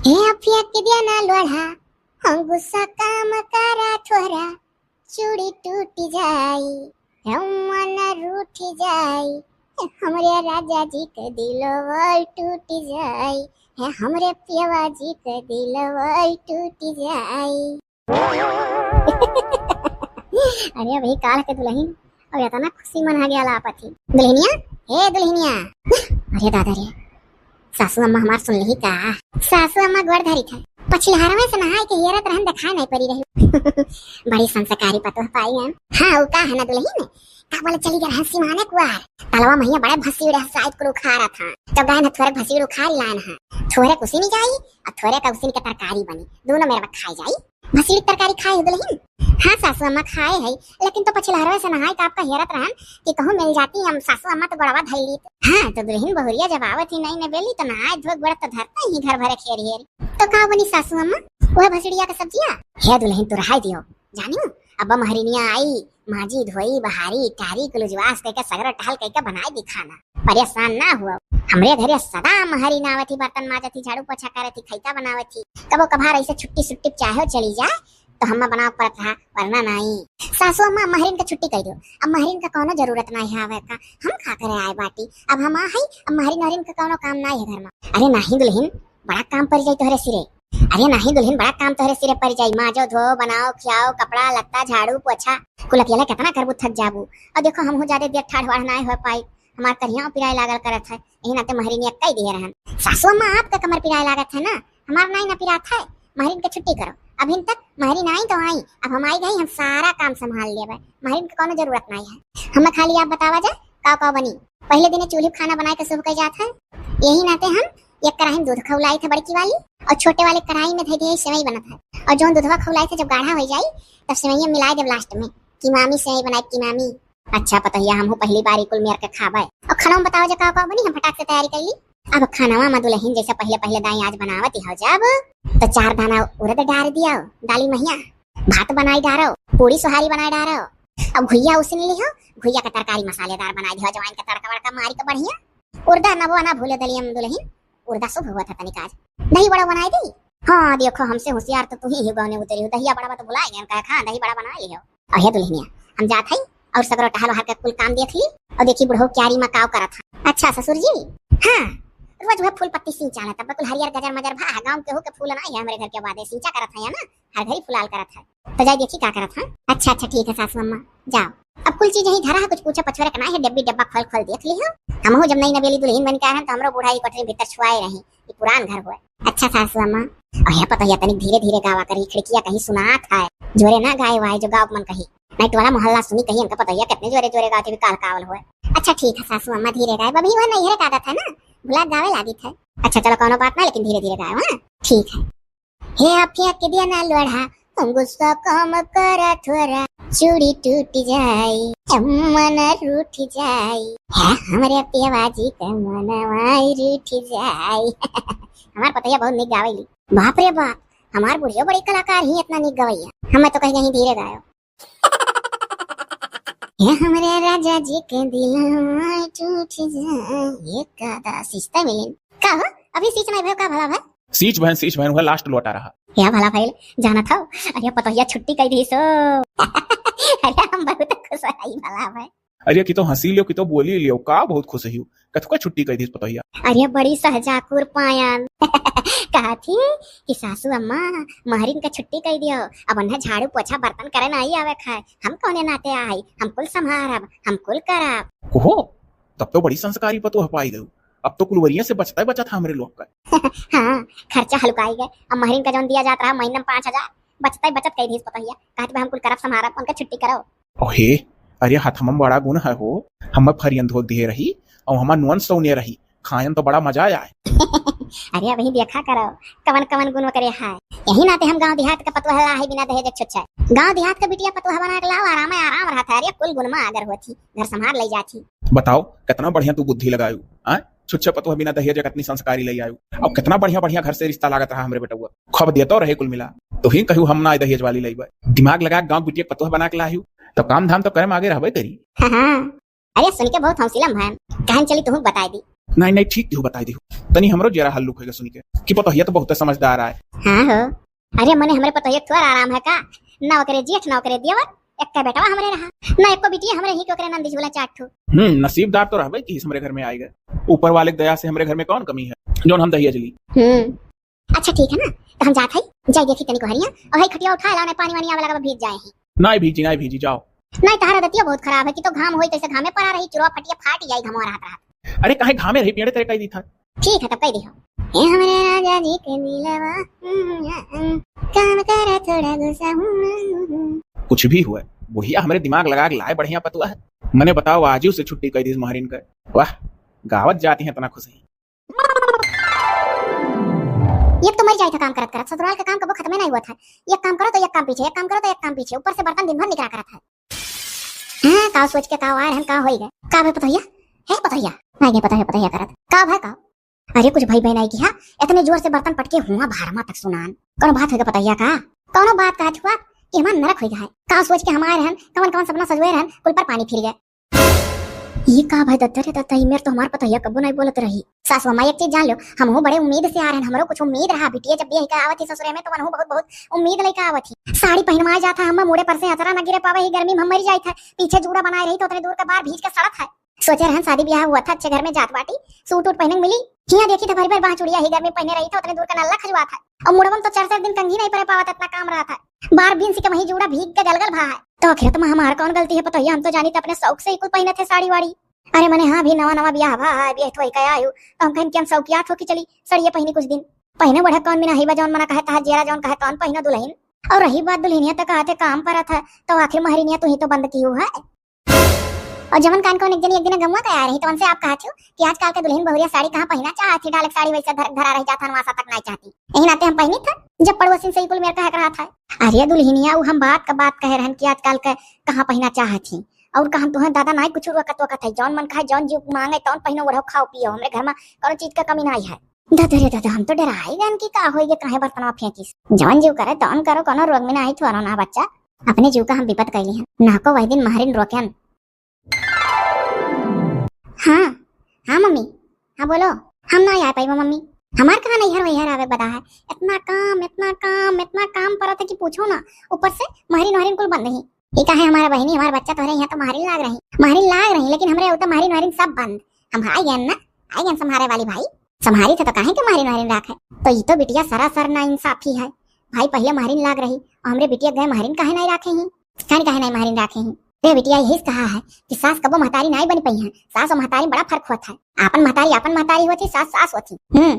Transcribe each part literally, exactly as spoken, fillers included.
हे अफिया के दिया ना लोढ़ा, हम गुस्सा काम करा थोरा, चूड़ी टूट जाई, रउआ न रूठ जाई। हे हमरे राजा जी के दिलवा टूट जाई, हे हमरे पियवा जी के दिलवा टूट जाई। अरे भाई, काल के दुलहिन, अब इतना खुसी मन हा गया लापत ही। दुलहिनिया, हे दुलहिनिया। अरे दादा रे, सासू अम्मा हमार सुन लिही का? सासू अम्मा गोड़ धरी थे। पछिलहरवे से नहाए के हेरत रहन, देखाए नहीं परी रही। बड़ी संस्कारी पतोह पाई हम। हाँ, वो का है ना दुलहिन, का बोले चली गए रहन सिमाने कुआर। तलवा महिया बड़े भसीड़ है, साइड कुल उखाड़ा था। तो गए न थोरे भसीड़ उखाड़ लान है। थोरे कुसी नहीं जाई, और थोरे का उसिन के तरकारी बनी। दोनों मेरे खाए जाई। भसीड़ तरकारी खाए हो दुलहिन? हाँ सासू अम्मा खाए है, लेकिन तो पछिलहरवे से नहाए का आपका हेरत रहन कि कहूँ मिल जाती, हम सासू अम्मा तो गोड़वा धई ली। हाँ, तो दुलहिन बहुरिया जब आवत ही नहीं न बेली, तो नहाए धोए गोड़ तो धरता ही घर भरे खेर हेर। तो का बनी सासू अम्मा? वह भसड़िया के सब्जिया? हे दुलहिन, तू रहाई दियो, जानियो, अब महरिनिया आई, माजी धोई बहारी टारी कुल उजवास कइके सगरो टहल कइके बनाए दी खाना। परेशान ना हुआ, हमरे घरे सदा महरिन आवत ही, बर्तन माजत ही, झाड़ू पोछा करत ही, खैता बनावत ही। कबो कभार ऐसे छुट्टी सुट्टी चाहे चली जाए, तो हम्मा बनावे पड़त रहा, वरना नाई। सासू अम्मा, महरिन का छुट्टी कह दो, अब महरिन का कौनो जरूरत नाई है आवे का, हम का करे आए बाटी, अब हम आ हई, अब महरिन वहरिन का कौनो काम नाई है घर में। अरे नाही दुलहिन, बड़ा काम पड़ जाई तोहरे सिरे। अरे नाही दुलहिन, बड़ा काम तोहरे सिरे पड़ जाई, माजो धो, बनाओ खियाओ, कपड़ा लत्ता झाड़ू पोछा, कुल अकेला कितना करबू, थक जाबू। और देखो हमहू ज्यादा देर ठाढ़ वाढ़ नाई हो पाई, हमार करिया पिराए लागल करत है, यही नाते महरिन एक कह दिए रहन। सासू अम्मा, आपका कमर पिराए लागत है ना, हमार नाई ना पिरात है, महरिन के छुट्टी करो। अभिन तक महरिन आई तो आई, अब हम आई गई, हम सारा काम संभाल लेबे, महरिन के कौनो जरूरत नाई है। हमें खाली आप बतावा जा, का का बनी। पहले दिने चूल्ही खाना बनाए के शुरू कर जात है, यही नाते हम एक कराही में दूध खौलाई थे बड़की वाली, और छोटे वाले कराही में धई दिए सेवई बनत है, और जौन दूधवा खौलाई थे जब गाढ़ा हो जाई, तब सेवइया मिलाई देब लास्ट में, कि मामी सेवई बनाए कि मामी। अच्छा पतोहिया, हमहू पहली बार ई कुल मेर के खाबे। और खाना में बताओ जे का का बनी, हम फटाक से तैयारी कर ली। अब खानवा में दुलहिन जैसे पहले पहले दाई आज बनावत ही हो जब, तो चार दाना उड़द डार दियो दाली महिया, भात बनाई डारो, पूरी सोहारी बनाई डारो, अब घुइया उसिन लिहो, घुइया के तरकारी मसालेदार बनाई दियो, अजवाइन के तड़का वड़का मारी के बढ़िया। उड़दा नबो ना भूले दलिया में दुलहिन, उड़दा शुभ हुआ था तनिक आज। दही बड़ा बनाई दी। हाँ, देखो, हमसे होशियार तो तू ही हो, गौने उतरी हो। दहिया बड़ा बा तो बुलाए गए, कहे, "हाँ, दही बड़ा बना लियो।" और हे दुल्हनिया, हम जात हई और सगरो टहल वहर के कुल काम देख ली और देखी बुढ़ऊ क्यारी में काव करत है। अच्छा ससुर जी, हाँ, रोज वह फूल पत्ती सींचा ना, तब कुल हरियर गजर मजर भा, गाँव केहू के फूल ना है, हमरे घर के बादे सींचा करत है ना, हर घड़ी फुलाल करत है। तो जाई देखी का करत है। अच्छा, अच्छा, ठीक है सासू अम्मा, जाओ। अब कुल चीज यहीं धरा है, कुछ पूछे पछोरे के ना है, डब्बी डब्बा खोल खोल देख लिहो। हमहू जब नई नवेली दुल्हन बन के आए हैं तो हमरो बूढ़ा ई कोठरी भीतर छुआए रही, ई पुरान घर हुए। अच्छा सासू अम्मा, और हे पतोहिया तनिक धीरे धीरे गावा करी, खिड़किया कहीं सुनात है, जोरे ना गाए वाए जो गाँव मन कही, नहीं टोला मोहल्ला सुनी कहीं इनका पतोहिया कितने जोरे जोरे गावत है, काल कावल हुए। अच्छा ठीक है सासू अम्मा, धीरे गाए, अभी वह नैहरे का आदत है ना, भुला गावे लागित है। अच्छा चलो कौनो बात ना, लेकिन धीरे धीरे गाओ, हाँ ठीक है। हे आफिया के दिया ना लोढ़ा, हम गुस्सा काम करा थोरा, चूड़ी टूट जाई, मन रूठ जाई, है हमरे पियवा जी के मनवा रूठ जाई। हमार पतैया बहुत नीक गावेली। बाप रे बाप, हमार बुढ़ियो बड़ी कलाकार ही, इतना नीक गवैया। हमें तो कहीं कहीं धीरे गायो। ये हमरे राजा जी के दिलवा टूट जाए, ये का दा सिस्ता मिलिन। का हो? अभी सीच नहीं भयो का भला भाई? सीच बहन, सीच बहन, वह लास्ट लोटा रहा। या भला भइल, जानत हौ? अरे पतोहिया छुट्टी कई दी सो। अरे हम बहुत खुश हई भला भाई। अरे कि तो हंसी लियो, कि तो बोली लियो, का बहुत खुश हियो? कथुका छुट्टी कई दी पतोहिया? अरे बड़ी सहजाकुर पायन। कहा थी कि सासू अम्मा महरिन का छुट्टी कई दियो, अब उन्हें झाड़ू पोछा बर्तन करे नहीं आवे खाए, हम कौने नाते आई, हम कुल संभारब, हम कुल करब। ओहो, तब तो बड़ी संस्कारी पतोह पाई गयो। अब तो कुलवरिया से बचता ही बचत हमरे लोग का। हाँ, खर्चा हलुकाई गए। अब महरिन का जौन दिया जात रहा महीना में पाँच हजार, बचता ही बचत कई दीस पतोहिया। कहत बा हम कुल करब संभारब, उनका छुट्टी करो। ओहे, अरे हथमा में बड़ा गुण है हो, हम फरियन धोक दिए रही और हमार नुअन सौने रही, खायन तो बड़ा मजा आए। अरे अभी देखा करो, कवन कवन गुण ओकरे है। यही नाते हम गांव देहात के पतोह ला है बिना दहेज छुच्छा। गांव देहात के बिटिया पतोह बना के लाओ, आराम है, आराम रहता है। अरे कुल गुण में आगर होती, घर संभाल ले जाती। बताओ, कितना बढ़िया तू बुद्धि लगायू, हाँ? छुच्छे पतोह बिना दहेज के इतनी संस्कारी ले आयू। अब कितना बढ़िया बढ़िया घर से रिश्ता लागत रहा हमरे बेटउआ, खूब देतो रहे कुल मिला। तो ही कहू हम ना दहेज वाली लइबे। दिमाग लगा गांव बिटिया पतोह बना के लायू, तो काम धाम तो करे में आगे रहबे करी। हाँ, हाँ। अरे सुन के बहुत हौसला में है, कहन चली तुहूँ बताई दी। नहीं, नहीं, ठीक दिहु बताई दिहु। तनी हमरो जियरा हल्लुक होइगा सुन के कि पतोहिया तो बहुत समझदार आए। हाँ हो। अरे मने हमरे पतोहिया के थोड़ा आराम है का? ना ओकरे जेठ, ना ओकरे देवर, एक्के बेटवा हमरे रहा, ना एको बिटिया हमरे ही के ओकरे नंदी झूला चाट ठो। हम्म, नसीबदार तो रहबे कि हमरे घर में आएगा। ऊपर वाले के दया से हमरे घर में कौन कमी है, जौन हम दहिया जली। हम्म, अच्छा ठीक है ना, तो हम जात हई, जाई देखी तनी कोहरिया, और हई खटिया उठा लाओ, नहीं पानी वानी आवे लगा, भीज जाए हैं। नहीं भीजी, नहीं भीजी, जाओ। नहीं, तहार आदतिया बहुत खराब है कि तो घाम होई तैसे घामे पड़ा रही, चुरवा फटिया फाट जाई घामवा रहत रहत। अरे काहे घामे रही, पेड़े तरे कई दी था। ठीक है, तब कई दी हो। हे हमरे राजा जी के दिलवा, हम्म, हम्म, काम करे थोड़ा गुस्सा, हम्म, हम्म, हम्म। कुछ भी हुआ, बुढ़िया हमरे दिमाग लगा के लाए बढ़िया पतुआ है। मने बताओ, आजू से छुट्टी कई दी महरिन का। वाह, गावत जाती हैं इतना खुश है। एक तो मर जाए था काम करत करत, ससुराल का काम कबो खत्मे नहीं हुआ था। एक काम करो तो एक काम पीछे, एक काम करो तो एक काम पीछे, ऊपर से बर्तन दिन भर निकरा करत है। हाँ, का सोच के का आए रहन, का होई गए? का भाई पतोहिया? है पतोहिया? नहीं गए पतोहिया, पतोहिया करत। का भाई का? अरे कुछ भाई बहन आई की हाँ, इतने जोर से बर्तन पटके हुआ भारमा तक सुनान। कौनो बात होगा पतोहिया का? कौनो बात कहत हुआ कि हमार नरक होई गए है। का सोच के हम आए रहन, कवन कवन सपना सजोए रहन, कुल पर पानी फिर गए। ये का भाई दत्ता रे दत्ता, ई मेर तो हमार पतोहिया कबो नहीं बोलत रही। सासू अम्मा एक चीज जान लो, हमहू बड़े उम्मीद से आ रहन, हमरो कुछ उम्मीद रहा, बिटिया जब भी यही का आवत ही ससुरे में तो मनहू बहुत बहुत उम्मीद लेके आवत ही। साड़ी पहनवाए जात है, हम मुड़े पर से अचरा न गिरे पावे ही, गर्मी में हम मर जाइत है, पीछे जूड़ा बनाए रही तो उतने दूर के बाहर भीज के सड़त है। सोचे रहन शादी ब्याह हुआ था, अच्छे घर में जात बाटी, सूट उट पहने मिली, हिया देखी तो भर भर बाह चुड़िया ही गर्मी पहने रही तो उतने दूर का नल्ला खजवात है, और मुड़वन तो चार चार दिन कंघी नहीं परे पावत, इतना काम रहा था। बार बीन से के वही जूड़ा भीग के गलगल भा है। तो आखिर तुम हमार कौन गलती है पतोहिया, हम तो जानी तो अपने शौक से ही कुल पहने थे साड़ी वाड़ी। अरे मने हाँ, भी नवा नवा ब्याह भा है, ब्याह तो कह आयु, तो हम कहें कि हम शौकिया थो कि चली सड़िए पहनी कुछ दिन। पहने बढ़े कौन बिना ही बा, जौन मना कहे तहा जेरा, जौन कहे तौन पहनो दुल्हन। और रही बात दुल्हनिया तक आते काम पर था, तो आखिर महरिनिया तू ही तो बंद की है। और जवन कान कौन एक दिन एक दिन गमुआ गया रही, तो उनसे आप कहा थी कि आजकल के दुल्हन बहुरिया साड़ी कहाँ पहना चाहती, डालक साड़ी वैसे धर, धरा रह जाता, नवासा तक नहीं चाहती। यही नाते हम पहनी था, जब पड़ोसिन से ही कुल मेर कहा रहा था, अरे दुल्हनिया, वो हम बात का बात कहे रहन कि आजकल के कहाँ पहना चाहत ही, और का हम तुहें दादा नाई कुछ रोकत वकत है, जौन मन खाए, जौन जीव मांगे, तौन पहनो, ओढ़ो, खाओ, पियो, हमरे घर में कौनो चीज का कमी नाई है। दादा रे दादा, हम तो डराई गन कि का होई गे, काहे बर्तनवा फेंकिस। जौन जीव करे, तौन करो, कौनो रोग में नाई थोरो ना बच्चा, अपने जीव का हम विपद कैली हन। ना को वही दिन महरिन रोकेन। हाँ, हाँ मम्मी, हाँ बोलो। हम ना आ पाई मम्मी, हमार कहाँ नैहर वैहर आवे बदा है, इतना काम, इतना काम, इतना काम परत है कि पूछो ना, ऊपर से महरिन वहरिन कुल बंद ही। ई काहे हमारा बहिनी, हमार बच्चा तोहरे यहाँ तो महरिन लाग रही, महरिन लाग रही, लेकिन हमरे उतना महरिन वहरिन सब बंद। हम आई गए ना, आई गए संभारे वाली भाई, संभारी थे तो काहे के महरिन वहरिन राखे। तो ई तो बिटिया सरासर ना इंसाफी है। भाई पहले महरिन लाग रही और हमरे बिटिया गए महरिन काहे नहीं राखे ही, काहे काहे नहीं महरिन राखे ही। रे बिटिया यही से कहा है कि सास कबो महतारी नहीं बन पाई है, सास और महतारी में बड़ा फर्क होता है। आपन महतारी आपन महतारी होती, सास सास होती। हम्म,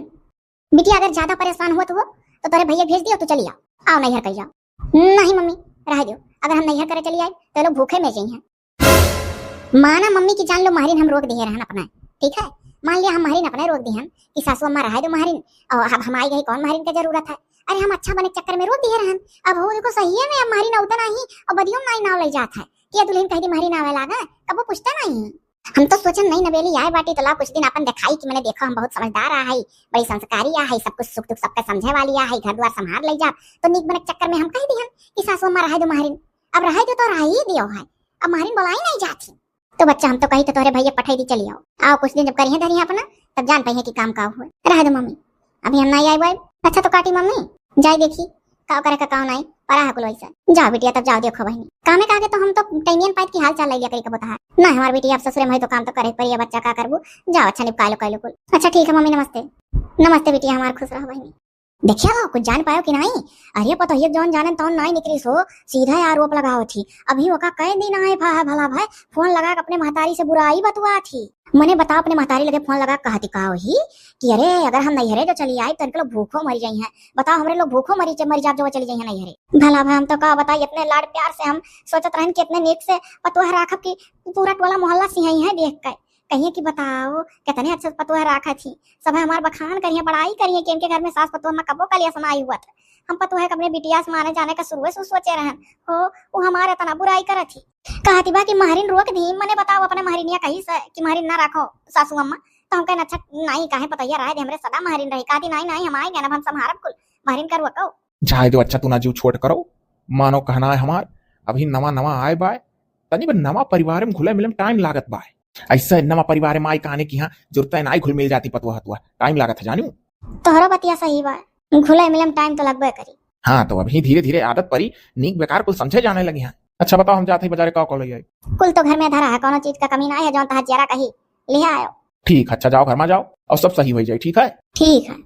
बिटिया अगर ज्यादा परेशान हुआ तो वो, तो तोरे भैया भेज दियो, तू चली आओ, आओ नैहर कह जाओ। नहीं मम्मी, रह दो, अगर हम नैहर करे चली आई तो ये लोग भूखे मर जाई हैं। माना मम्मी की जान लो, महरिन हम रोक दिए रहन अपना, ठीक है, मान लिया हम महरिन अपने रोक दिहन कि सासू अम्मा रहे दो महरिन, और अब हम आई गई, कौन महरिन के जरूरत है। अरे हम अच्छा बने के चक्कर में रोक दिए रहन, अब हो देखो सही है में अब महरिन उतना ही और बदियो में नाई नाव ले जात है कि ये दुल्हन कह दी महरिन आवे लागा, कब वो पूछता नहीं। हम तो सोचन नहीं नवेली आए बाटी तो ला कुछ दिन अपन दिखाई कि मैंने देखो हम बहुत समझदार आ है, बड़ी संस्कारी आ है, सब कुछ सुख दुख सबका समझे वाली आ है, घर द्वार संभाल ले जा, तो नीक बने के चक्कर में हम कह दिहन कि सासू अम्मा रहे दो महरिन, अब रहे दो तो रह ही दियो है, अब महरिन बोलाई नहीं जाती। तो बच्चा हम तो कही तो तोहरे भैया पठाई दी, चली आओ, आओ कुछ दिन जब करिए धरिए अपना, तब जान पाइए कि काम का हुए। रह दो मम्मी, अभी हम नहीं आए बाए। अच्छा तो काटी मम्मी, जाए देखी का करे का काम नहीं, परा है कुल वैसे। जाओ बिटिया, तब जाओ देखो बहनी, कामे का आगे तो हम तो टाइमियन पाइत की हाल चाल ले लिया करी कबो तहार। ना हमार बिटिया अब ससुरे में है तो काम तो करे पड़ी, बच्चा का करबू। जाओ अच्छा निपका लो, कर लो कुल। अच्छा ठीक है मम्मी, नमस्ते। नमस्ते बिटिया हमार, खुश रहो बहनी। देखिया हो, कुछ जान पायो कि नहीं? अरे पतोहिया जौन जानन तौन नाई निकली सो, सीधा आरोप लगावत ही। अभी ओका कई दिन आए भा, भला भाई, फोन लगा के अपने महतारी से बुराई बतुआत ही। मने बताओ, अपने महतारी लगे फोन लगा कहती का ही कि अरे अगर हम नैहरे जो चली आई तो इनके लोग भूखो मरी जाई हैं। बताओ, हमरे लोग भूखो मरी, मरी जाब जो चली जाई हैं नैहरे। भला भाई हम तो का बताई, इतने लाड प्यार से हम सोचत रहन कि इतने नीक से पतोह राखब कि पूरा टोला मोहल्ला सिहाई है देख के। कहिए कि बताओ, कितने अच्छे पतोह राखत ही, सब हमार बखान करिए, बड़ाई करिए कि इनके घर में सास पतोह में कबो कलिया सुनाई हुआ था। हम पतोह के अपने बिटिया से माने जाने का शुरुए से सोचे रहन हो, वो हमारे इतना बुराई करत ही। कहती बा कि महरिन रोक दी, मने बताओ अपने महरिनिया कही से कि महरिन ना रखो सासू अम्मा, तो हम कहना अच्छा नहीं, काहे पतोहिया रहे दे, हमरे सदा महरिन रही। कहती नहीं नहीं, हम आए गए ना, हम संभारब कुल, महरिन का रोको। जाए दो अच्छा, तू ना जीव छोट करो, मानो कहना है हमार, अभी नवा नवा आए बाय, तनी बा नवा परिवार में घुले मिले में टाइम लागत बाय। ऐसे नवा परिवार है, माई कहानी की, हाँ, जुरता है, नाई घुल मिल जाती पतुआ हतुआ, टाइम लागत है जानू। तोहरो बतिया सही बा, घुले मिले में टाइम तो लगबे करी। हाँ, तो अभी धीरे धीरे आदत परी, नीक बेकार कुल समझे जाने लगी हैं। अच्छा बताओ, हम जात ही बाजारे, का का ले आई? कुल तो घर में धरा है, कोनो चीज का कमी ना है, जौन तहार जियरा कही लिहे आयो। ठीक है, अच्छा जाओ घर में जाओ और सब सही हो जाए, ठीक है? ठीक है।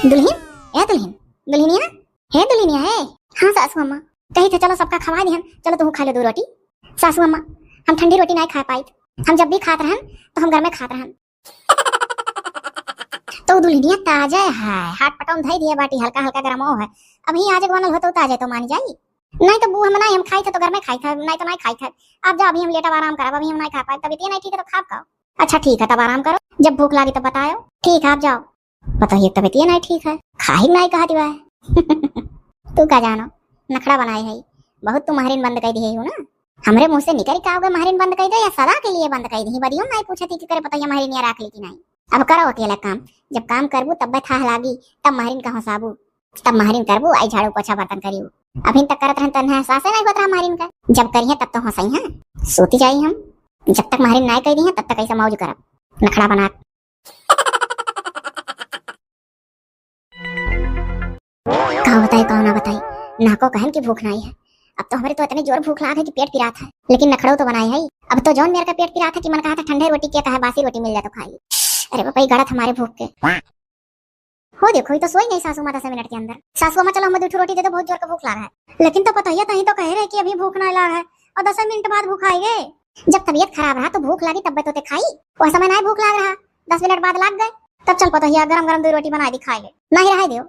दुल्हिन, ए दुल्हिन, दुल्हिनिया, हे दुल्हिनिया, हे। हाँ सासू अम्मा, कही थे चलो सबका खवाए दिहन, चलो तुहू खा लो दो रोटी। सासू अम्मा, हम ठंडी रोटी नाई खा पाइत, हम जब भी खात रहन तो हम गरमे खात रहन। तो दुल्हिनिया ताजा है, हाथ पटौन धई दिए बाटी, हल्का हल्का गरमाओ है। अभी आज बनल हो तो ताजा तो मान जाई। नहीं तो बू हम नहीं, हम खाई थे तो गरमे खाई थे, नहीं तो नहीं खाई थे। अब जाओ, अभी हम लेटब आराम करब, अभी हम नहीं खा पाए, तबीयत ये नहीं ठीक है तो खाब का? अच्छा ठीक है, तब आराम करो, जब भूख लागी तब बतायो। ठीक है, आप जाओ। पतोहिया तबीयत ये नहीं ठीक है, खाही नहीं कहा दिवा है। तू का जानो, नखड़ा बनाए है, बहुत तू महरिन बंद कर दिए हो ना। हमरे मुंह से निकल का होगा, महरिन बंद कर दे या सदा के लिए बंद कर दी, बदियो नहीं पूछती कि करे पतोहिया महरिन या राख ली कि नहीं। अब करो अकेला काम, जब काम करबू तब थाह लागी, तब महरिन का हंसाबू, तब महरिन करबू, आई झाड़ू पोछा बर्तन करियो। अभी तक करत रहन तन्हे एहसास नहीं होत रहा महरिन का, जब करिए तब तो हंसई हैं, सोती जाई हम। जब तक महरिन नहीं कह दी हैं तब तक ऐसा मौज करब, नखड़ा बना। का बताई, का ना बताई, नाको कहन की भूख नहीं है। अब तो हमरे तो इतने जोर भूख लाग है कि पेट पिरात है, लेकिन नखड़ो तो बनाई है। अब तो जौन मेरे का पेट पिरात है कि मन कहा था ठंडे रोटी के कहे बासी रोटी मिल जाए तो खा ली। अरे बापा, ये गड़त हमारे भूख के। हो देखो, ये तो सोई नहीं सासू माँ दस मिनट के अंदर। सासू माँ, चलो हमें दो ठो रोटी दे दो, बहुत जोर का भूख लाग है। लेकिन तो पतोहिया तही तो कहे रहे कि अभी भूख नहीं लाग है और दस मिनट बाद भूख आएगे। जब तबीयत खराब रहा तो भूख लागी तब तो ते खाई, वह समय नहीं भूख लाग रहा, दस मिनट बाद लाग गए। तब चल पतोहिया, गरम गरम दो रोटी बना दी, खाए ले। नहीं रहे दियो,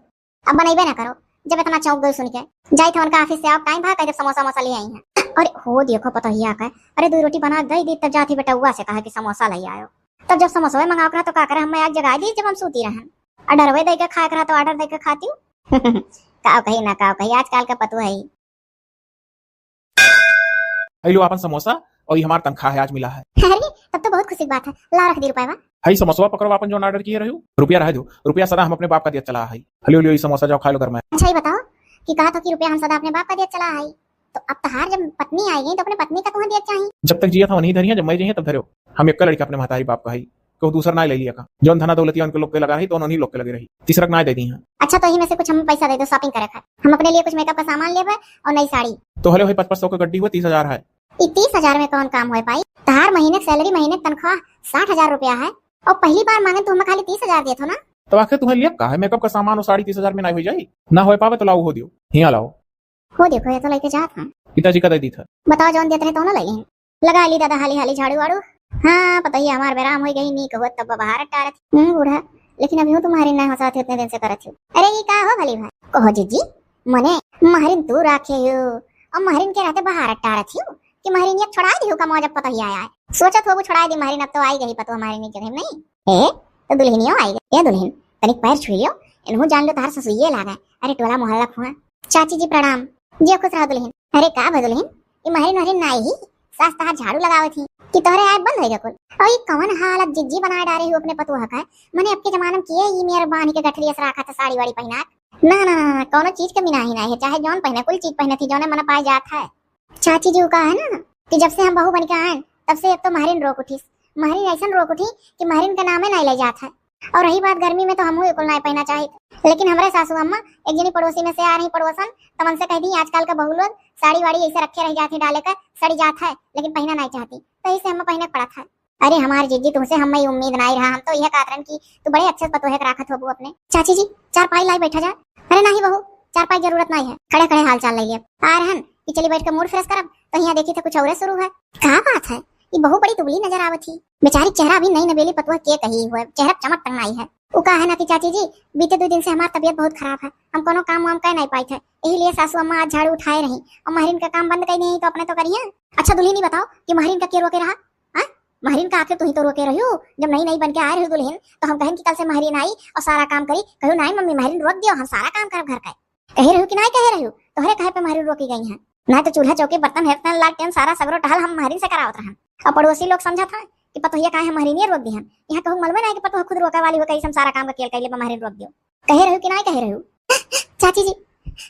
अब बनैबे ना करो। जब इतना चौंक गई सुन के, जाई थे उनका ऑफिस से आओ, टाइम भा जब समोसा वमोसा ले आई हैं। अरे हो देखो पतोहिया का, अरे दो रोटी बना दे दी, तब जाती बेटौआ से कहा कि समोसा ले आयो। तब जब समोसा मंगा के रहा तो का करे, हम आज जगा दी जब हम सूती रहन। ऑर्डर वे दे के खाए के रहा तो ऑर्डर दे के खाती हूँ। का कही ना का कही, आजकल का पतोह है। है लो आपन समोसा और ये हमार तनख्वाह है, आज मिला है। अरे, तब तो बहुत खुशी की बात है। ला रख दी रुपया। है समोसा पकड़ो, आपन जो ऑर्डर किए रहो। रुपया रह दो, रुपया सदा हम अपने बाप का दिया चला है। हलियो लियो, ये समोसा जाओ खा लो घर में। अच्छा, ये बताओ कि कहा तो कि रुपया हम सदा अपने बाप का दिया चला है, तो अब तहार जब पत्नी आई गई तो अपने पत्नी का तुहं दिया चाहिए। जब तक जिया था वहीं धरिया, जब मैं जइया तब धरो। हम एक लड़का अपने महतारी बाप का है, केहू दूसर ना ले लिया का। जौन धना दौलतिया उनके लोग के लगा रही, तो उन्हीं लोग के लगे रही। तीसरा के ना दे दी हैं। अच्छा, तो यही में से कुछ हम पैसा दे दो shopping करे खातिर। हम अपने लिए कुछ मेकअप का सामान लेबे और नई साड़ी। तो हले वही पचपन सौ के गड्डी हुआ, तीस हजार है। ई तीस हजार में कौन काम हो पाई? तहार महीने की सैलरी, महीने की तनख्वाह साठ हजार रुपया है और पहली बार मांगे तो हमें खाली तीस हजार दिए थो ना। तो आखिर तुम्हें लिया का है? मेकअप का सामान और साड़ी तीस हजार में ना हो जाई? ना हो पावे तो लाओ, हो दियो, यहाँ लाओ। हो देखो, ये तो लेके जात हैं। पिताजी का दे दी था। बताओ, जौन देत रहे तो ना लगे हैं। लगा ली दादा हाली हाली झाड़ू वाड़ू। हाँ, पतोहिया हमार बेराम हो गई, नीक हुआ तब बाहर टारत। हम्म, बूढ़ा, लेकिन अभी हो तुम्हारी ना हंसात उतने दिन से करत हो। अरे, ये का हो भली भाई? कहो जीजी, मने महरिन तू राखे हो और महरिन के रहते बाहर टारत हो कि महरिन ये छोड़ा दी हो का मौज पतोहिया आए। सोचत हो वो छोड़ा दी महरिन, अब तो आई गई पतोह महरिन के घर नहीं। ए, तो दुल्हनियो आई गई। ए दुल्हन, तनिक पैर छुई लियो, इनहू जान लो तहार ससुइये लागा। अरे टोला मोहल्ला खुआ। चाची जी प्रणाम। जियो खुश रहो दुल्हन। अरे का भा दुल्हन, ई महरिन वहरिन नाई ही, सास तहार झाड़ू लगावत ही कि तोहरे आए बंद होइगा कुल। और ई कवन हालत जिज्जी बनाए डारे हो अपने पतोह का? मने अब के जमाना में किए ई मेहरबानी के गठरी असरा रखा था साड़ी वाड़ी पहना। ना, ना, ना, ना, कौनो चीज कमी नाही, नाही है, चाहे जौन पहने, कुल चीज पहने थी, जौने मन पाए जात है। चाची जी, उ का है ना कि जब से हम बहू बन के आए, तब से एक तो महरिन रोक उठीस, महरिन ऐसन रोक उठी कि महरिन का नामे नहीं ले जात है। और रही बात गर्मी में, तो हमहू कुल नहीं पहना चाहित, लेकिन हमरे सासू अम्मा एक जनी पड़ोसी में से आ रही पड़ोसन, तमन से कह दी, आजकल का बहू लोग साड़ी वाड़ी ऐसे रखे रह जात है, डाले का सड़ी जात है, लेकिन पहना नहीं चाहती, तो इसे हम पहने पड़त है। अरे हमार जीजी, तुमसे हम ई उम्मीद नहीं रहा, हम तो यह कहत रहन कि तू बड़े अच्छे पतोहे के राखत होबू अपने। चाची जी, चार पाई लाई बैठा जा। अरे नहीं बहू, चार पाई जरूरत नहीं है, खड़े खड़े हाल चाल ले लिया। आ रहन कि चली बैठ के मूड फ्रेश करब, तो यहाँ देखी थे कुछ और शुरू है। का बात है, ये बहू बड़ी दुबली नजर आवत ही। बेचारी चेहरा अभी नई नबेली पतोह के कही हुए, चेहरा चमक तक नहीं है। वो का है ना कि चाची जी, बीते दो दिन से हमार तबीयत बहुत खराब है, हम कोनो काम वाम कर नहीं पाई थे, यही लिए सासू अम्मा आज झाड़ू उठाए रही और महरिन का काम बंद कर दी तो अपने तो करिए। अच्छा दुल्हनी बताओ कि महरिन का के रोके रहा? हाँ? महरिन का आखिर तू ही तो रोके रही हो, जब नई नई बन के आए रही दुल्हन तो हम कहन कि कल से महरिन आई और सारा काम करी, कहू नहीं मम्मी महरिन रोक दियो, हम सारा काम करब घर का। कहे रही कि नहीं कहे रही, तोहरे कहे पे महरिन रोकी गई है, नहीं तो चूल्हा चौकी बर्तन हेरतन लालटेन सारा सगरो टहल हम महरिन से करावत रहन। और पड़ोसी लोग समझत हैं कि पतोहिया काहे महरिनिये रोक दिहन। यहाँ कहूँ मालूम नहीं कि पतोह खुद रोके वाली हो, कैसे हम सारा काम का केल कैले बा महरिन रोक दियो। कहे रही कि नहीं कहे रही? चाची जी,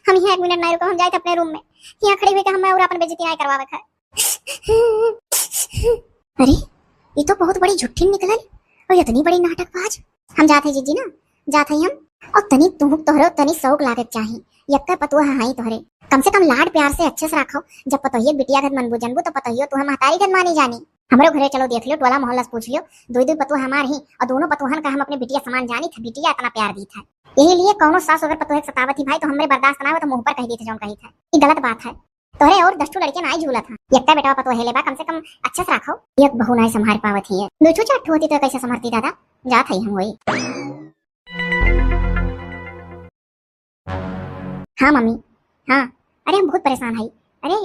हम यहाँ एक मिनट नहीं रुको, हम जाए थे अपने रूम में। यहाँ खड़ी हुई के हमें और अपन बेइज्जती नहीं करवावे थे। अरे, ई तो बहुत बड़ी झुट्ठिन निकलल और इतनी बड़ी नाटकबाज। हम जात है जीजी ना, जात है हम। और तनी तुहूँ तोहरो तनी शौक लागे के चाही। यक्का पतोह हई तोहरे, कम से कम लाड प्यार से अच्छे से राखो। जब पतोहिया के बिटिया गत मनबू जनबू तो पतोहियो तुहे महतारी गत मानी जानी। हमरो घरे चलो देख लियो, टोला मोहल्ला से पूछ लियो, दुई दुई पतोह हमार ही और दोनों पतोहन का हम अपने बिटिया समान जानी थे, बिटिया इतना प्यार दी था। यही लिए कौनो सास अगर पतोह के सतावत ही भाई तो हमरे बर्दाश्त ना हो तो मुँह पर कह दी थे जौन कही था। ये गलत बात है। तोहरे और दस ठो लड़के ना आई झूलत हैं, यक्का बेटवा पतोह हेले बा, कम से कम अच्छे से राखो। एक बहू ना संभाल पावत ही है, दो ठो चार ठो होती तो कैसे संभालती दादा? जात है हम वही। हाँ मम्मी, हाँ। अरे हम बहुत परेशान है। अरे,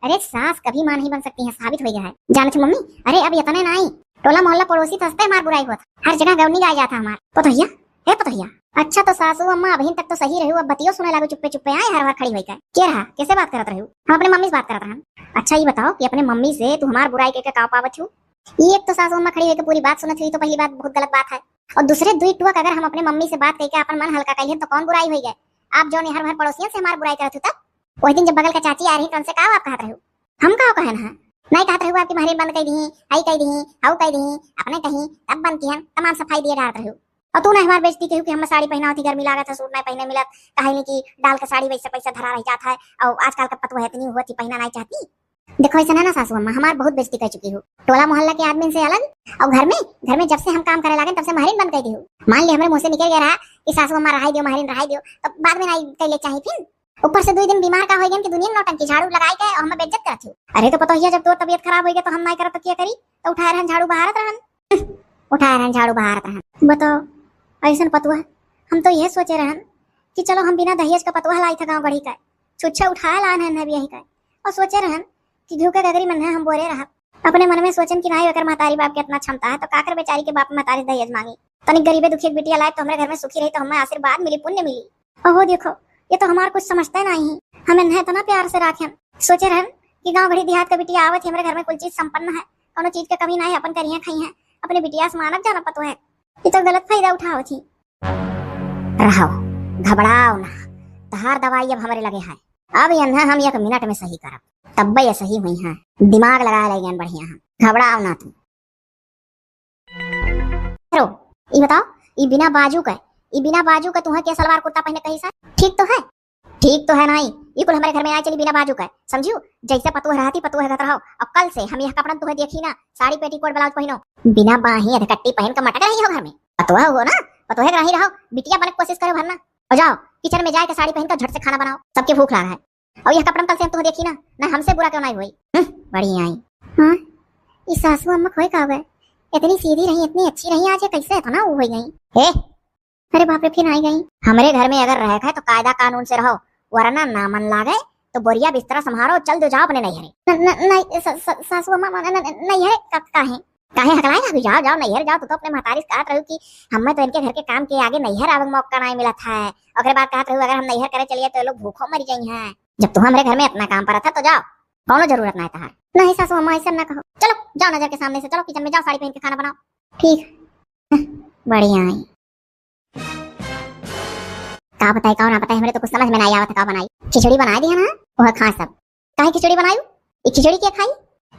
अरे सास कभी माँ नहीं बन सकती है, साबित हो गया है। जानत हो मम्मी, अरे अब इतने ना आई, टोला मोहल्ला पड़ोसी तो हंसते हमार बुराई होत, हर जगह गौनी गाय जाता हमार। पतोहिया, हे पतोहिया। अच्छा तो सासू अम्मा अबहिन तक तो सही रहू, अब बतियो सुने लागू चुप्पे चुप्पे आए हर हर खड़ी होई के। के रहा, कैसे बात करत रहू? हम अपने मम्मी से बात करत रहन। अच्छा ये बताओ कि अपने मम्मी से तू हमार बुराई के, के का पावत हूँ? ये एक तो सासू अम्मा खड़ी होई के पूरी बात सुनत हुई तो पहली बात बहुत गलत बात है। और दूसरे दुई टुक अगर हम अपने मम्मी से बात करके अपन मन हल्का कइले तो कौन बुराई होई गए? आप जौन हर भर पड़ोसियन से हमार बुराई करत हो तब? वही दिन जब बगल का चाची आ रही तो उनसे का आप कहत रहू? हम का कहन है? नहीं कहत रहू आपकी महरीन बंद कर दी, आई कर दी, हाउ कर दी, अपने कहीं तब बंद किहन, तमाम सफाई दिए डालत रहू। और तू ना हमार बेइज्जती कहू कि हम साड़ी पहना होती, गर्मी लागत है, सूट नहीं पहने मिलत, कहे नहीं कि डाल के साड़ी वैसे पैसा धरा रह जात है, और आजकल का पतोह इतनी हुआ थी पहना नहीं चाहती। देखो ऐसा ना, ना सासू अम्मा, हमार बहुत बेइज्जती कर चुकी हो टोला मोहल्ला के आदमी से अलग, और घर में, घर में जब से हम काम करे लागे तब से महरीन बंद कर दी हो। मान ली हमरे मुँह से निकल गया रहा कि सासू अम्मा रहाई दियो, महरीन रहाई दियो, तो बाद में नहीं कर ले चाही फिर। ऊपर से दुई दिन बीमार का हो गए कि दुनिया में नौटंकी, झाड़ू लगाई के और हमें बेइज्जत करत हो। अरे तो पतोहिया जब तोर तबीयत खराब हो गया तो हम नहीं करत तो क्या करी? तो उठाए रहन झाड़ू बहारत रहन। उठाए रहन झाड़ू बहारत रहन। बताओ, ऐसन पतोह, हम तो यह सोचे रहन कि चलो हम बिना दहेज का पतोह लाई था गाँव गढ़ी का, छुच्छे उठाए लान है नबिया ही का, और सोचे रहन कि घिउ के गगरी मन है हम बोरे रहब। अपने मन में सोचन कि नाई एकर महतारी बाप के इतना क्षमता है तो काकर बेचारी के बाप महतारी दहेज मांगी। तनिक गरीबे दुखी एक बिटिया लाए तो हमरे घर में सुखी रही तो हमें आशीर्वाद मिली, पुण्य मिली। ओहो देखो, ये तो हमार कुछ समझते नहीं है। हम इन्हें इतना प्यार से राखें। सोचे रहन कि गाँव घड़ी देहात का बिटिया आवत है हमरे घर में कुल चीज संपन्न है, कोनो चीज के कमी नहीं है, अपन करिया खाई है, अपने बिटिया से मानक जाना पतोह है। ये तो गलत फायदा उठावत ही। रहो, घबराओ ना, तहार दवाई अब हमरे लगे है। अब यन्हा हम एक मिनट में सही करब, तब्बे ये सही हुई हैं। दिमाग लगा ले ज्ञान बढ़िया हम, घबराओ ना तू। रो, ई बताओ, ई बिना बाजू का, ई बिना बाजू का तुहे के सलवार कुर्ता पहने कही सा? ठीक तो है? ठीक तो है नहीं, ई कुल हमरे घर में ना चली बिना बाजू का, समझियो? जैसे पतोह रहती पतोह कहत रहो, और कल से हम यह कपड़न तुहे देखी ना, साड़ी पेटीकोट ब्लाउज पहनो, बिना बाही अधकट्टी पहन के मटक रही हो घर में। पतोह हो ना, पतोह के रही रहो, बिटिया बने के कोशिश करो भरना। और जाओ किचन में जाए के साड़ी पहन के झट से खाना बनाओ, सबके भूख लाग है। और यह कपड़न कल से हम तुहे देखी ना, ना हमसे बुरा क्यों नहीं हुई। हम्म, बड़ी आई। हाँ, ई सासू अम्मा खोए का हुआ? इतनी सीधी रही, इतनी अच्छी रही, आज ये कैसे इतना वो हो गई? ए, अरे बाप रे, फिर आई गई। हमरे घर में अगर रहे है तो कायदा कानून से रहो, वरना ना मन लागे तो बोरिया बिस्तरा संभारो, चल दो, जाओ अपने नैहरे। न-, न-, नहीं, स-, स-, सासू अम्मा, न-, न-, न-, नैहरे का, काहे? काहे हकलाए ना? जाओ, जाओ नैहर जाओ। तू तो अपने महतारी से कहत रहू कि हमें तो इनके घर के काम के आगे नैहर आवे के मौका नहीं मिलत है। ओकरे बाद कहत रहू अगर हम नैहर करे चलिए तो ये लोग भूखो मर जाई हैं। जब तू हमरे घर में इतना काम परत है तो जाओ, कौनो जरूरत नहीं तहार। नहीं सासू अम्मा, ऐसा ना कहो। चलो जाओ नजर के सामने से, चलो किचन में जाओ, साड़ी पहन के खाना बनाओ। ठीक, बढ़िया है। का बताई, का ना बताई, हमरे तो कुछ समझ में ना आवत, का बनाई। खिचड़ी बनाई दी है ना, वह खाए सब। काहे खिचड़ी बनायू? ई खिचड़ी के खाई?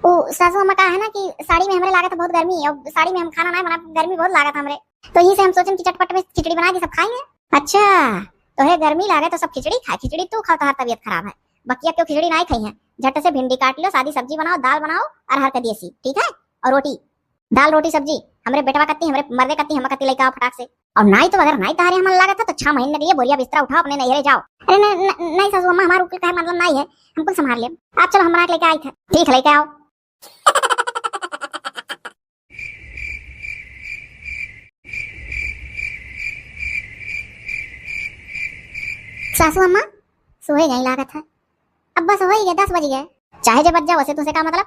ओ सासू अम्मा का है ना कि साड़ी में हमरे लागत है बहुत गर्मी, और साड़ी में हम खाना ना बना, गर्मी बहुत लागत हमरे। तो यही से हम सोचन कि चटपट में खिचड़ी बना दी, सब खाएंगे। अच्छा, तोहे गर्मी लागे तो सब खिचड़ी खाए, खिचड़ी तू खाओ, तोहार तबीयत खराब है। बकिया क्यों खिचड़ी ना खाई है, झट से भिंडी काट लो, सादी सब्जी बनाओ, दाल बनाओ, अरहर का देसी, ठीक है, और रोटी। दाल रोटी सब्जी, हमरे बेटवा कत्ती, हमरे मर्दे कत्ती, हम कत्ती लेके आओ फटाक से। और नाई तो अगर नाई तहारे हमन लागत है तो छह महीने के लिए बोरिया बिस्तरा उठाओ, अपने नैहरे जाओ। अरे न-, न-, नहीं सासू अम्मा, हमार उकिल कहे मतलब नहीं है, हम कुल संभाल लेब। आप चलो, हम बना के लेके आई थे। ठीक है, लेके आओ। सासू अम्मा, सोए गई लागत है। अब बस हो ही गए, दस बज गए। चाहे जे बज जाओ, वैसे तुझसे का मतलब?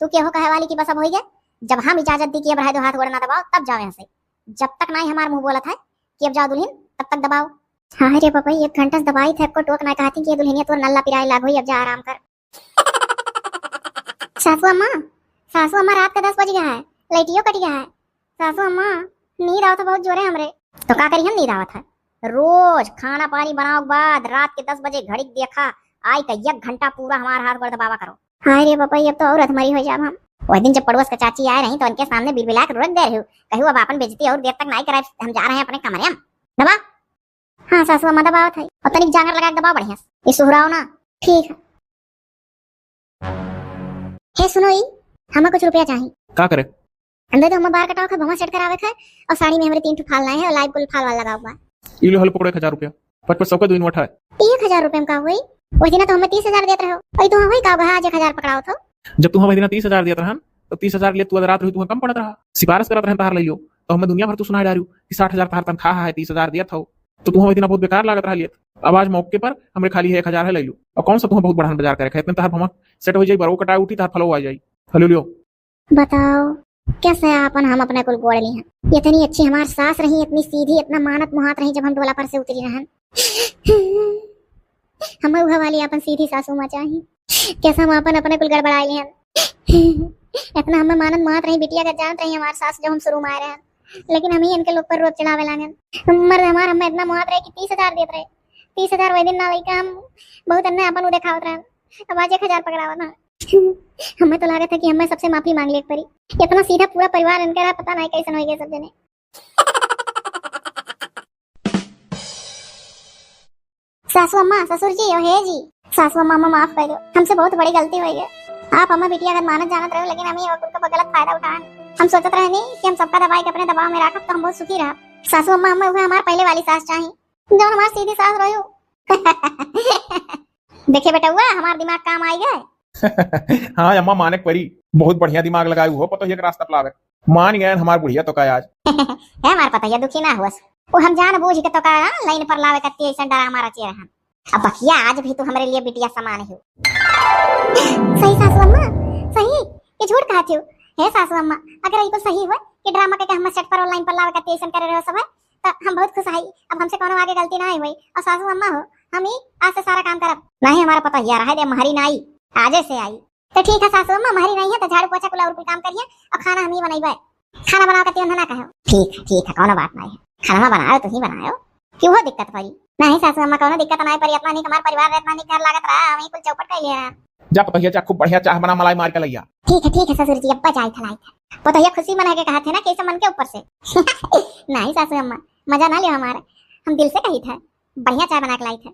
तू के हो कहे वाली कि बस अब हो ही गए? जब हम इजाजत दी कि अब रह दो, हाथ गोड़ ना दबाओ, तब जाओ यहाँ से। जब तक नाई हमार मुंह बोलत है कि अब जाओ दुल्हन, तब तक दबाओ। हाँ रे बाबा, एक घंटा से दबाई थे, को टोक ना कहती कि ये दुल्हनिया तोर नल्ला पिराए लाग होई, अब जा आराम कर। सासू अम्मा, सासू अम्मा, रात का दस बज गया है, लाइटियो कट गया है। सासू अम्मा, नींद आवत है बहुत जोरे हमरे। तो का करी, हम नींद आवत है। रोज खाना पानी बनाओ के बाद रात के दस बजे घड़ी के देखा, आई का एक घंटा पूरा हमार हाथ गोड़ दबावा करो। हाय रे बाबा, ये अब तो और अधमरी हो जाब हम। वह दिन जब पड़ोस के चाची आए रही तो उनके सामने बिलबिला के रोक दे रही हूँ, कहू अब आपन बेइज्जती और देर तक नाई कराए, हम जा रहे हैं अपने कमरे में। दबा। हाँ सासू अम्मा, दबावत है। और तनिक जांगर लगा के दबाओ बढ़िया से। ये सुहराओ ना। ठीक है। हे सुनो ई, हमें कुछ रुपया चाही। का करे? अंदर तो हमें बार कटाओ है, भवा सेट करावे है, और साड़ी में हमरे तीन ठो फाल लाए हैं और लाइव कुल फाल वाल लगाओ बा। ई लो, हल पकड़ो एक हजार रुपया। पट पट सबका दो नोट है। एक हजार रुपया में का होई? वही दिन तो हमें तीस हजार देत रहो, वही तो होई का बा, आज एक हजार पकड़ाओ तो। जब तू हमें दिन तीस हजार देत रहन, तो तीस हजार ले तू रात रही, तू कम पड़त रहा, सिफारिश करत रहन तहार ले लियो, तो हमें दुनिया भर तू सुनाई डारियो कि साठ हजार तहार तनख्वाह है, तीस हजार देत हो, तो तू हमें दिन बहुत बेकार लागत रहा लियत। अब आज मौके पर हमरे खाली है एक हजार है, ले लियो। और कौन सा तुम्हें बहुत बढ़ान बाजार करे, खेत में तहार भमक सेट हो जाई, बरो कटाई उठी, तहार फलो आ जाई। हेलो लियो। बताओ, कैसे आपन हम अपने कुल गोड़ लिहन? इतनी अच्छी हमार सास रही, इतनी सीधी, इतना मानत मुहात रही, जब हम डोला पर से उतरी रहन। हमें वह वाली आपन सीधी सासू माँ चाही। कैसे हम आपन अपने कुल गड़बड़ाए लिहन? इतना हमें मानत मुहात रही, बिटिया का जानत रही हमार सास, जब हम शुरू में आए रहन। लेकिन हम ही इनके लोग पर रोब चढ़ावे लागन। मर्द हमार हमें इतना मुहात रहे कि तीस हजार देत रहे। तीस हजार वही दिन ना लइका हम बहुत अन्य आपन उ देखावत रहन। अब आज एक हजार पकड़ावा ना। हमें तो लागत है कि हमें सबसे माफी मांग ले एक परी। इतना सीधा पूरा परिवार इनका रहा, पता नहीं कैसन हो गए सब जने। सासू अम्मा, ससुर जी, ओ हे जी। सासू अम्मा, अम्मा माफ कर दो, हमसे बहुत बड़ी गलती हो गई। आप हमें बिटिया अगर मानत जानत रहे हो, लेकिन हम ये वकुल का गलत फायदा उठाए। हम सोचत रहे नहीं कि हम सबका दबाई के अपने दबाव में रखब तो हम बहुत सुखी रहब। सासू अम्मा, हमें वह हमार पहले वाली सास चाही, जौन हमार सीधी सास रही हो। देखे बेटउआ, हमार दिमाग काम आई गए। हाँ अम्मा, माने के परी, बहुत बढ़िया दिमाग लगायू हो, पतोहिया के रास्ता पे लावे। मान गए हमार बुढ़िया तो का आज। हे हमार पतोहिया, दुखी ना हुअस, वो हम जान बूझ के तो का लाइन पर लावे करती ऐसा ड्रामा रचे रहन। अब बकिया आज भी तू हमरे लिए बिटिया समान ही। सही सासू अम्मा, सही, ये झूठ कहत हो। हे सासू अम्मा, अगर ये कुल सही हुआ कि ड्रामा के, के हम सेट पर और लाइन पर लावे करती ऐसा करे रहो सब है, तो हम बहुत खुश हई। अब हमसे कोनो आगे गलती ना हुई। और सासू अम्मा हो, हम ही आज से सारा काम करब। नहीं, हमारा पतोहिया रहे दे, महरी नाई, आजे से आई। तो ठीक है सासू अम्मा, महरी नहीं है तो झाड़ू पोछा कुल और कुल काम करिए और खाना हम ही बनइबे। खाना बनाओ के तीन ना कहो। ठीक है, ठीक है, कोनो बात नहीं है, खाना बनाओ, तू ही बनाओ। क्यों हो दिक्कत पड़ी? नहीं सासू अम्मा, कोनो दिक्कत नहीं पड़ी, इतना नीक हमार परिवार रहे, इतना नीक घर लागत रहा, हम ही कुल चौपट कर ले रहा। जा पतोहिया, जा खूब बढ़िया चाह बना, मलाई मार के लइया। ठीक है, ठीक है ससुर जी, अब्बा जाई था, लाई था। पतोहिया खुशी मना के कहा थे ना, कैसे मन के ऊपर से। नहीं सासू अम्मा, मजा ना लियो हमारा, हम दिल से कही था, बढ़िया चाय बना के लाई था।